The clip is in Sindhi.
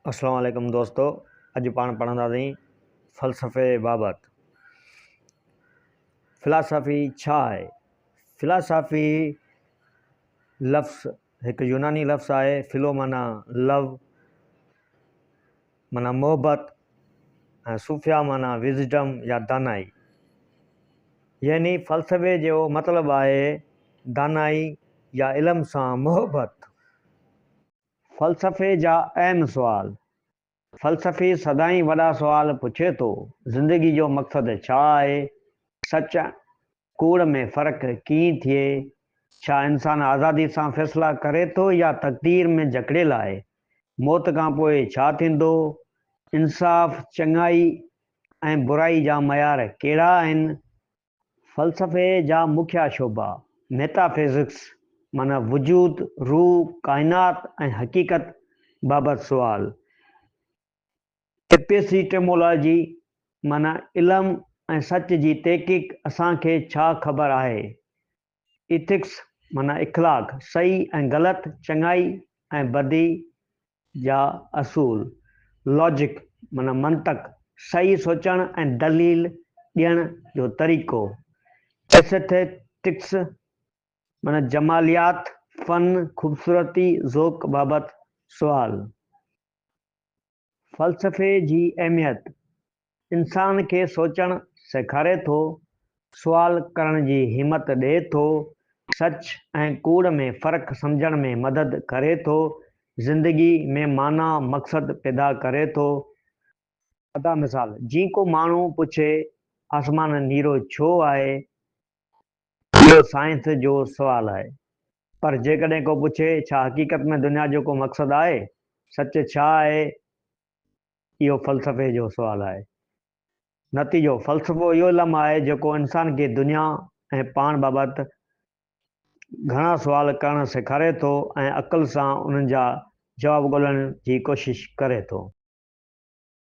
اسلام عليڪم دوستو اڄ پاڻ پڙهنداسين فلسفي بابت فلاسافي ڇا آهي فلاسافي لفظ هڪ يوناني لفظ آهي فلو معنيٰ لو معنيٰ محبت ۽ صوفيا معنيٰ وزڊم يا دانائي يعني فلسفي جو مطلب آهي دانائي يا علم سان محبت. فلسفي جا اهم سوال، فلسفي سدائين وڏا سوال پڇي ٿو، زندگي جو مقصد ڇا آهي؟ سچ ۽ ڪوڙ ۾ فرق ڪيئن ٿئي؟ ڇا انسان آزادي سان فيصلا ڪري ٿو يا تقدير ۾ جڪڙيل آهي؟ موت کان پوء ڇا ٿيندو؟ انصاف، چڱائي ۽ برائي جا معيار ڪهڙا آهن؟ فلسفي جا مکيه شعبا، ميٽافزڪس معنيٰ وجود، روح، ڪائنات ۽ حقيقت بابت سوال، ايپيسٽيمولاجي معنيٰ علم ۽ سچ جي تحقيق اسان کي ڇا خبر آهي، ايٿڪس معنيٰ اخلاق، صحيح ۽ غلط، چڱائي ۽ بدي جا اصول، Logic، معنيٰ منطق، صحيح سوچڻ ۽ دليل ڏيڻ جو طريقو، Aesthetics، معنيٰ جماليات، فن، خوبصورتي، ذوق بابت سوال. فلسفي جي اهميت، انسان کي سوچڻ سيکاري ٿو، سوال ڪرڻ جي همت ڏئي ٿو، سچ ۽ ڪوڙ ۾ فرق سمجهڻ ۾ مدد ڪري ٿو، زندگي ۾ معنيٰ مقصد پيدا ڪري ٿو. ادا مثال، جي ڪو ماڻهو پڇي آسمان نيرو ڇو آهي؟ اهو سائنس جو سوال آهي. پر جيڪڏهن ڪو پڇي ڇا حقيقت ۾ دنيا جو ڪو مقصد آهي؟ سچ ڇا آهي؟ اهو فلسفي جو سوال آهي. نتيجو، فلسفو اهو علم آهي جيڪو انسان کي دنيا ۽ پاڻ بابت گهڻا سوال ڪرڻ سيکاري ٿو ۽ عقل سان انهن جا جواب ڳولڻ جي ڪوشش ڪري ٿو.